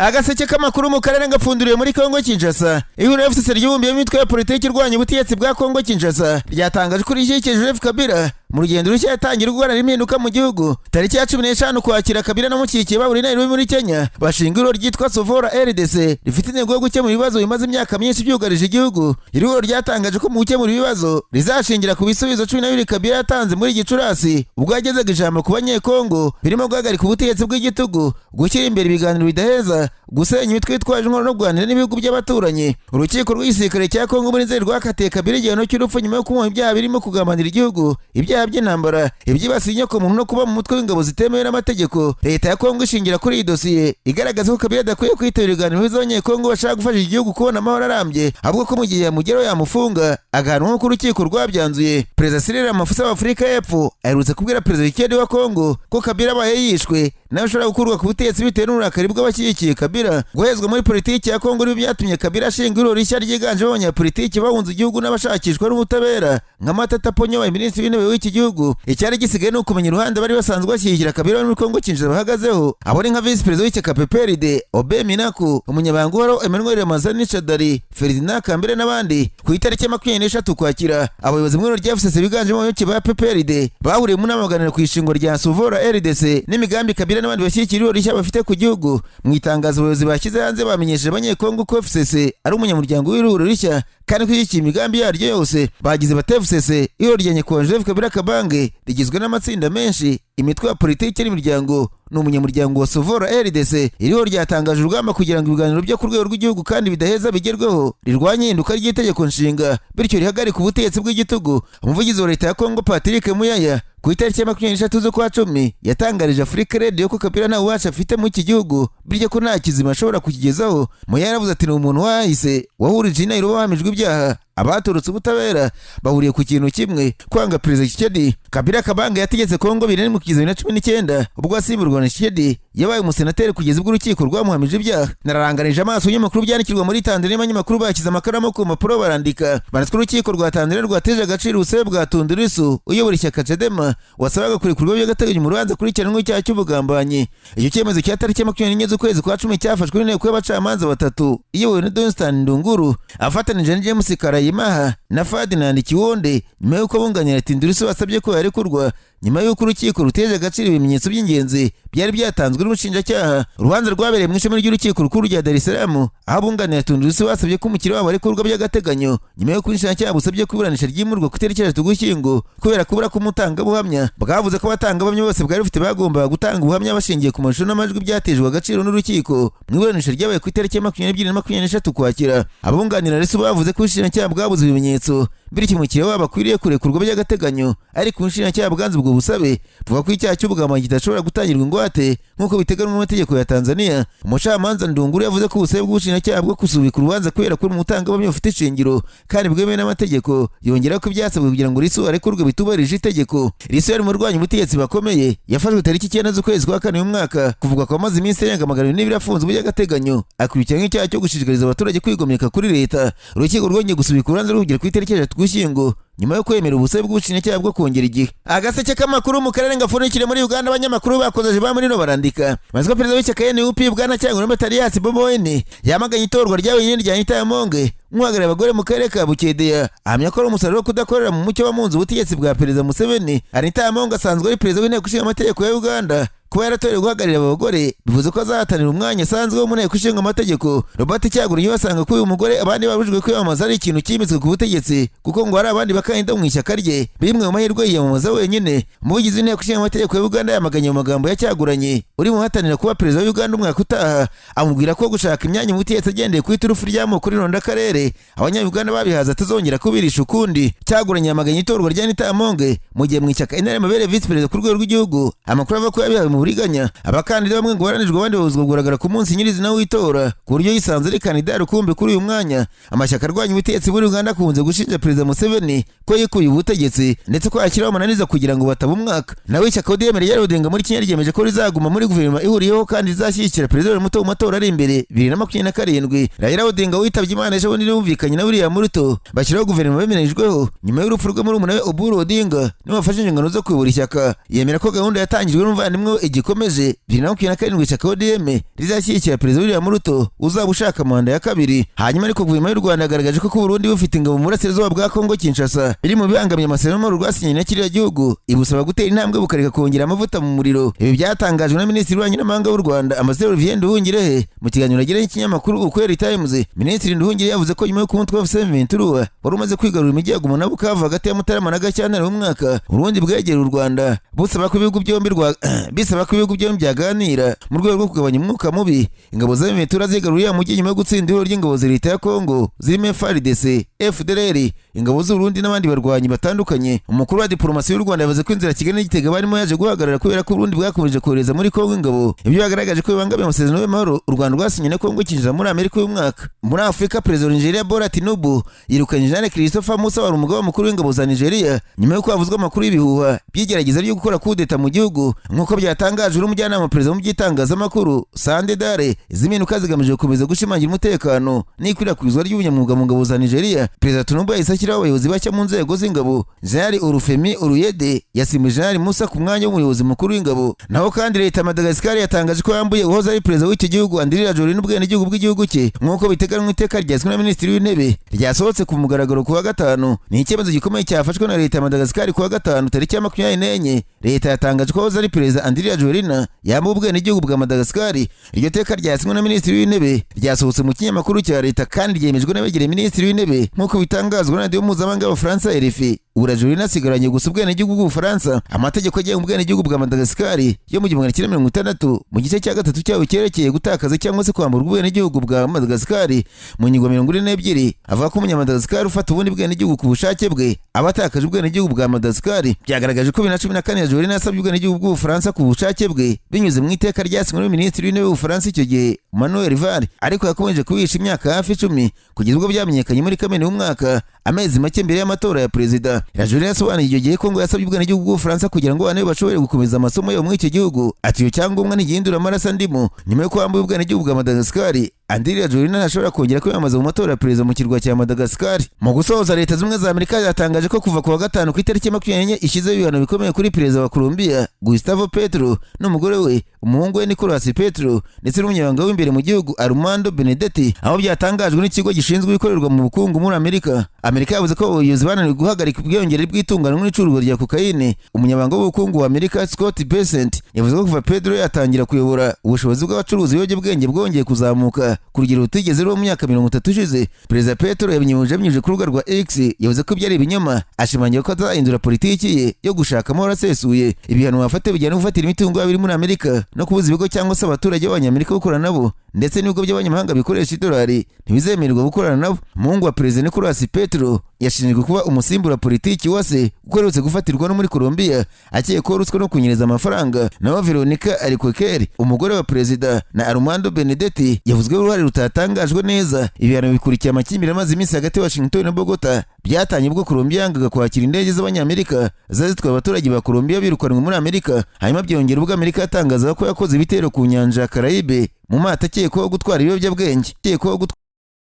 Agaseke k'amakuru mu karere gapfunduriwe muri Kongo Kinshasa. Ihuriro FCC ry'ibumbiyemo imitwe ya politiki irwanya ubutegetsi bwa Kongo Kinshasa ryatangaje ko rishyigikiye Joseph Kabila mu rugendo rushya yatangira guharanira impinduka mu gihugu. Tariki ya 15 Ukwakira, Kabila n'amushyigikiye bahuriye i Nairobi muri Kenya, bashinga ihuriro ryitwa Sauvons la RDC rifite intego yo gukemura ibibazo bimaze imyaka myinshi byugarije igihugu. Iri huriro ryatangaje ko mu gukemura ibibazo rizashingira ku bisubizo 12 Kabila yatanze muri Gicurasi ubwo yagezaga ijambo ku Banyekongo, birimo guhagarika ubutegetsi bw'igitugu, gushyira imbere ibiganiro bidaheza, gusenya imitwe yitwaje intwaro no kuganira n'ibihugu by'abaturanyi. Urukiko rw'igisirikare cya Kongo muri Nzeri rwakatiye Kabila igihano cy'urupfu nyuma yo kumuha ibyaha birimo kugambanira igihugu, ibyaha by'intambara, ibyibasiye inyokomuntu no kuba mu mutwe w'ingabo zitemewe n'amategeko. Leta ya Kongo ishingira kuri iyi dosiye igaragaza ko Kabila adakwiye kwitabira ibiganiro by'Abanyekongo bashaka gufasha igihugu kubona amahoro arambye, ahubwo ko mu gihe yamugeraho yamufunga agahanwa nk'uko urukiko rwabyanzuye. Perezida Cyril Ramaphosa wa Afurika y'Epfo aherutse kubwira Perezida Tshisekedi wa Kongo ko Kabila abaye yishwe nawe ashobora gukurwa ku butegetsi bitewe n'uburakari bw'abashyigikiye Kabila. Guhezwa muri politiki ya Kongo nibyo byatumye Kabila ashinga ihuriro rishya ryiganjemo abanyapolitiki bahunze igihugu n'abashakishwa n'ubutabera nka Matata Ponyo wabaye minisitiri w'intebe w'iki gihugu. Icyari gisigaye ni ukumenya uruhande bari basanzwe bashyigikira Kabila muri Kongo Kinshasa bahagazeho. Abo ni nka visi perezida w'ishyaka PPRD Aubin Minaku, umunyamabanga uhoraho Emmanuel Ramazani Shadary, Ferdinand Kambere n'abandi. Ku itariki ya 23 Ukwakira, abayobozi mu ihuriro rya FCC biganjemo abayoboke ba PPRD bahuriye mu nama baganira ku ishingwa rya Sauvons la RDC n'imigambi Kabila n'abandi bashyigikira ihuriro rishya bafite ku gihugu. Mu itangazo abayobozi bashyize hanze, bamenyesheje Abanyekongo ko FCC ari umunyamuryango w'ihuriro rishya kandi ko ishyigikiye imigambi yaryo yose. Bagize bati: "FCC, ihuriro rya nyakubahwa Joseph Kabila Kabange, rigizwe n'amatsinda menshi, imitwe ya politiki n'imiryango, ni umunyamuryango wa Sauvons la RDC. Iriho ryatangaje urugamba kugira ngo ibiganiro byo ku rwego rw'igihugu kandi bidaheza bigerweho, rirwanye ihinduka ry'itegeko nshinga, bityo rihagarika ubutegetsi bw'igitugu." Umuvugizi wa leta ya Kongo Patrick Muyaya ku itariki ya 23 z'ukwa cumi yatangarije Africa Radio ko Kabila nta bubasha afite muri iki gihugu, bityo ko nta kizima ashobora kukigezaho. Muyaya yaravuze ati: "Ni umuntu wahise wahurije i Nairobi bahamijwe ibyaha, abaturutse ubutabera bahuriye ku kintu kimwe, kwanga Perezida Tshisekedi." Kabila Kabange yategetse Kongo 2019 ubwo asimburwa na Tshisekedi. Yabaye umusenateri kugeza ubwo urukiko rwamuhamije ibyaha. Nararanganije amaso ibinyamakuru byandikirwa muri Tanzania, abanyamakuru bashyize amakaramu ku mpapuro barandika, banditswe urukiko rwa Tanzania rwateje agaciro ubusabe bwa Tundu Lissu uyobora ishyaka Chadema wasabaga kurekurwa by'agateganyo mu rubanza akurikiranweho icyaha cy'ubugambanyi. Icyo cyemezo cya tariki 24 z'ukwezi kwa cumi cyafashwe n'inteko y'abacamanza batatu iyobowe na Dunstan Ndunguru afatanije na James Karayimaha na Ferdinand Kiwonde, nyuma y'uko abunganira Tundu Lissu basabye ko yarekurwa nyuma y'uko urukiko ruteje agaciro ibimenyetso by'ingenzi byari byatanzwe n'ubushinjacyaha. Urubanza rwabereye mu ishami ry'urukiko rukuru rya Dar es Salaam, aho abunganira Tundu Lissu basabye ko umukiriya wabo arekurwa by'agateganyo nyuma y'uko ubushinjacyaha busabye ko iburanisha ryimurwa ku itariki 3 Ugushyingo kubera kubura k'umutangabuhamya. Bwavuze ko abatangabuhamya bose bwari bufite bagombaga gutanga ubuhamya bashingiye ku mashusho n'amajwi byatejwe agaciro n'urukiko mu iburanisha ryabaye ku itariki ya 22 na 23 Ukwakira. Abunganira Lissu bavuze ko ubushinjacyaha bwabuze ibimenyetso, bityo umukiriya wabo akwiriye kurekurwa by'agateganyo, ariko ubushinjacyaha bwanze ubwo busabe, buvuga ko icyaha cy'ubugambanyi kidashobora gutangirwa ingwate nk'uko biteganywa n'amategeko ya Tanzania. Umucamanza Ndunguru yavuze ko ubusabe bw'ubushinjacyaha bwo gusubika urubanza kubera ko umutangabuhamya bufite ishingiro kandi bwemewe n'amategeko. Yongera ko ibyasabwe kugira ngo Lissu arekurwe bitubahirije itegeko. Lissu yari mu rwanya ubutegetsi bakomeye. Yafashwe tariki 9 z'ukwezi kwa kane uyu mwaka, kuvuga ko amaze iminsi irenga 200 afunzwe by'agateganyo, akurikiranyweho icyaha cyo gushishikariza abaturage kwigomeka kuri leta. Urukiko rwongeye gusubika urubanza rugera ku itariki 3 Ugushyingo nyuma yo kwemera ubusabe bw'ubushinjacyaha bwo kongera igihe. Agaseke k'amakuru mu karere gapfundikire muri Uganda, abanyamakuru bakozeje ba muri barandika maze ko perezida w'ishyaka NUP Bwana Kyagulanyi Mathias Bobi Wine yamaganye itorwa rya wenyine rya Anita Among nk'uhagarariye abagore mu karere ka Bukedea, ahamya ko ari umusaruro wo kudakorera mu mucyo wamunze ubutegetsi bwa Perezida Museveni. Anita Among asanzwe ari perezida w'inteko ishinga amategeko ya Uganda. Kuba yaratorewe guhagararira aba bagore bivuze ko azahatanira umwanya asanzwe wo mu nteko ishinga amategeko. Robert Kyagulanyi basanga ko uyu mugore abandi babujijwe kwiyamamaza ari ikintu cyimitswe ku butegetsi, kuko ngo hari abandi bakandida mu ishyaka rye bimwe mu mahirwe yiyamamaza wenyine. Umuvugizi w'inteko ishinga amategeko ya Uganda yamaganye mu magambo ya Kyagulanyi uri muhatanira kuba perezida wa Uganda umwaka utaha, amubwira ko gushaka imyanya mu butegetsi agendeye ku iturufu ry'amoko n'irondakarere Abanya-Uganda babihaza, atazongera kubirisha ukundi. Kyagulanyi yamaganye itorwa rya Anita Among mu gihe mu ishyaka NRM abereye visi perezida ku rwego rw'igihugu. Amakuru avuga ko yabihawe mu buriganya. Abakandida bamwe ngo baranijwe, abandi babuzwa kugaragara ku munsi nyirizina w'itora, ku buryo yisanze ari kandida rukumbi kuri uyu mwanya. Amashyaka arwanya ubutegetsi muri Uganda akunze gushinja Perezida Museveni ko yikuye ubutegetsi, ndetse ko yashyiraho amananiza kugira ngo bataba umwaka. Nawe ishyaka ODM rya Odinga muri Kenya ryemeje ko rizaguma muri guverinoma ihuriyeho kandi rizashyigikira Perezida Muto mu matora ari imbere 2027. Raila Odinga witabye Imana ejo bundi yumvikanye na William Ruto bashyiraho guverinoma bemeranyijweho. Nyuma y'urupfu rwe, muri we Oburu Odinga niwe wafashe inshingano zo kuyobora ishyaka, yemera ko gahunda yatangijwe n'umuvandimwe we. igikomeje 2027 ishyaka ODM rizashyigikira Perezida William Ruto uzaba ushaka manda ya kabiri. Hanyuma ariko guverinoma y'u Rwanda yagaragaje ko kuba Burundi bufite ingabo mu burasirazuba bwa Kongo Kinshasa biri mu bibangamiye amasezerano y'amahoro rwasinye na kiriya gihugu, ibusaba gutera intambwe bukareka kongera amavuta mu muriro. Ibi byatangajwe na Minisitiri w'Ububanyi n'Amahanga w'u Rwanda, Ambasaderi Olivier Nduhungirehe, mu kiganiro yagiranye n'ikinyamakuru Ukweli Times. Minisitiri Nduhungirehe yavuze ko nyuma y'uko umutwe wa M23 wari umaze kwigarurira imijyi ya Goma na Bukavu hagati ya Mutarama na Gashyantare w'umwaka, Burundi bwegereye u Rwanda busaba ko ibihugu byombi rwa bisaba ko ibihugu byombi byaganira mu rwego rwo kugabanya umwuka mubi. Ingabo za M23 zigaruriye uriya mujyi nyuma yo gutsinda ihuriro ry'ingabo za leta ya Kongo zirimo FARDC, FDLR, ingabo z'u Burundi n'abandi barwanyi batandukanye. Umukuru wa diplomasi y'u Rwanda yavuze ko inzira Kigali n'Igitega barimo yaje guhagarara kubera ko Burundi bwakomeje kohereza muri Kongo ingabo, ibyo yagaragaje ko bibangamiye amasezerano y'amahoro u Rwanda rwasinye na Kongo Kinshasa muri Amerika uyu mwaka. Muri Afurika, Perezida wa Nigeria Bola Tinubu yirukanye Jean Christopher Musa wari umugaba mukuru w'ingabo za Nigeria nyuma y'uko havuzwe amakuru y'ibihuha by'igerageza ryo gukora kudeta mu gihugu, nk'uko byatangajwe n'umujyanama wa perezida mu by'itangazamakuru Sande Dare. Izi mpinduka zigamije gukomeza gushimangira umutekano n'ikwirakwizwa ry'ubunyamwuga mu ngabo za Nigeria. Perezida Tinubu yahise ashyiraho abayobozi bashya mu nzego z'ingabo. Jenerali Olufemi Oluyede yasimbuye Jenerali Musa ku mwanya w'umuyobozi mukuru w'ingabo. Naho kandi leta ya Madagascar yatangaje ko yambuye uwahoze ari perezida w'icyo gihugu Andry Rajoelina ubwenegihugu bw'igihugu cye, nk'uko biteganywa iteka ryashyizwe na minisitiri w'intebe ryasohotse ku mugaragaro ku wa gatanu. Ni icyemezo gikomeye cyafashwe na leta ya Madagascar ku wa gatanu tariki ya 24. Leta yatangaje ko uwahoze ari perezida Andry Rajoelina yambuwe ubwenegihugu bwa Madagascar. Iryo teka ryasinywe na minisitiri w'intebe ryasohotse mu kinyamakuru cya leta kandi ryemejwe n'abegereye minisitiri w'intebe, nk'uko bitangazwa na radiyo mpuzamahanga y'Abafaransa RFI. Ubu Rajoelina asigaranye gusa ubwenegihugu bw'Ubufaransa. Amategeko agenga ubwenegihugu bwa Madagascar yo mu 1960 mu gice cya gatatu cyawo cyerekeye gutakaza cyangwa se kwamburwa ubwenegihugu bwa Madagascar, mu ngingo 42 avuga ko Umunyamadagascar ufata ubundi bwenegihugu ku bushake bwe aba atakaje ubwenegihugu bwa Madagascar. Byagaragaje ko 2014 Rajoelina yasabye ubwenegihugu bw'Ubufaransa ku bushake bwe binyuze mu iteka ryasinywe n'Minisitiri w'Intebe w'Ubufaransa icyo gihe Manuel Valls, ariko yakomeje kubihisha imyaka hafi 10 kugeza ubwo byamenyekanye muri Kamena y'umwaka, amezi make mbere y'amatora ya perezida. Rajoelina yasobanuye icyo gihe ko ngo yasabye ubwenegihugu bw'Ubufaransa kugira ngo abana be bashobore gukomeza amasomo yabo muri icyo gihugu. Ati: "Iyo cyangombwa ntigihindura amaraso andimo." Nyuma yo kwambuye ubwenegihugu bwa Madagascar, Andry Rajoelina ntashobora kongera kwiyamamaza mu matora ya perezida mu kirwa cya Madagascar. Mu gusoza, Leta Zunze Ubumwe za Amerika yatangaje ko kuva ku wa gatanu ku itariki 24 ishyizeho ibihano bikomeye kuri perezida wa Colombia Gustavo Petro n'umugore we, umuhungu we Nicolas Petro, ndetse n'umunyamabanga w'imbere mu gihugu Armando Benedetti, aho byatangajwe n'ikigo gishinzwe ibikorerwa mu bukungu muri Amerika. Amerika yavuze ko abayobozi bananiwe guhagarika ubwiyongere bw'itunganywa n'icuruzwa rya kokayine. Umunyamabanga w'ubukungu wa Amerika Scott Bessent yavuze ko kuva Petro yatangira kuyobora, ubushobozi bw'abacuruzi b'ibiyobyabwenge bwongeye kuzamuka ku rugero rutigeze ruba mu myaka 30 ishize. Perezida Petro yabinyujije abinyujije ku rubuga rwa X, yavuze ko byari ibinyoma, ashimangira ko atazahindura politiki ye yo gushaka amahoro asesuye. Ibihano bafate bijyana no gufatira imitungo yabo iri muri Amerika no kubuza ibigo cyangwa se abaturage b'Abanyamerika gukorana nabo, ndetse n'ibigo by'abanyamahanga bikoresha idolari ntibizemererwa gukorana nabo. Umuhungu wa perezida Nicolas Petro yashinjwe kuba umusimbura politiki wa se, kuko aherutse gufatirwa no muri Colombia akekwaho ruswa no kunyereza amafaranga. Naho Veronica Alcocer, umugore wa perezida na Armando Benedetti, yavuzweho uruhare rutatangajwe neza. Ibihano bikurikiye amakimbirane amaze iminsi hagati ya Washington na Bogota, byatangiye ubwo Colombia yangaga kwakira indege z'Abanyamerika zari zitwaye abaturage ba Colombia birukanwe muri Amerika, hanyuma byongera ubwo Amerika yatangazaga ko yakoze ibitero ku nyanja ya Caraïbe mu mato akekwaho gutwara ibiyobyabwenge. Akekwaho gutwara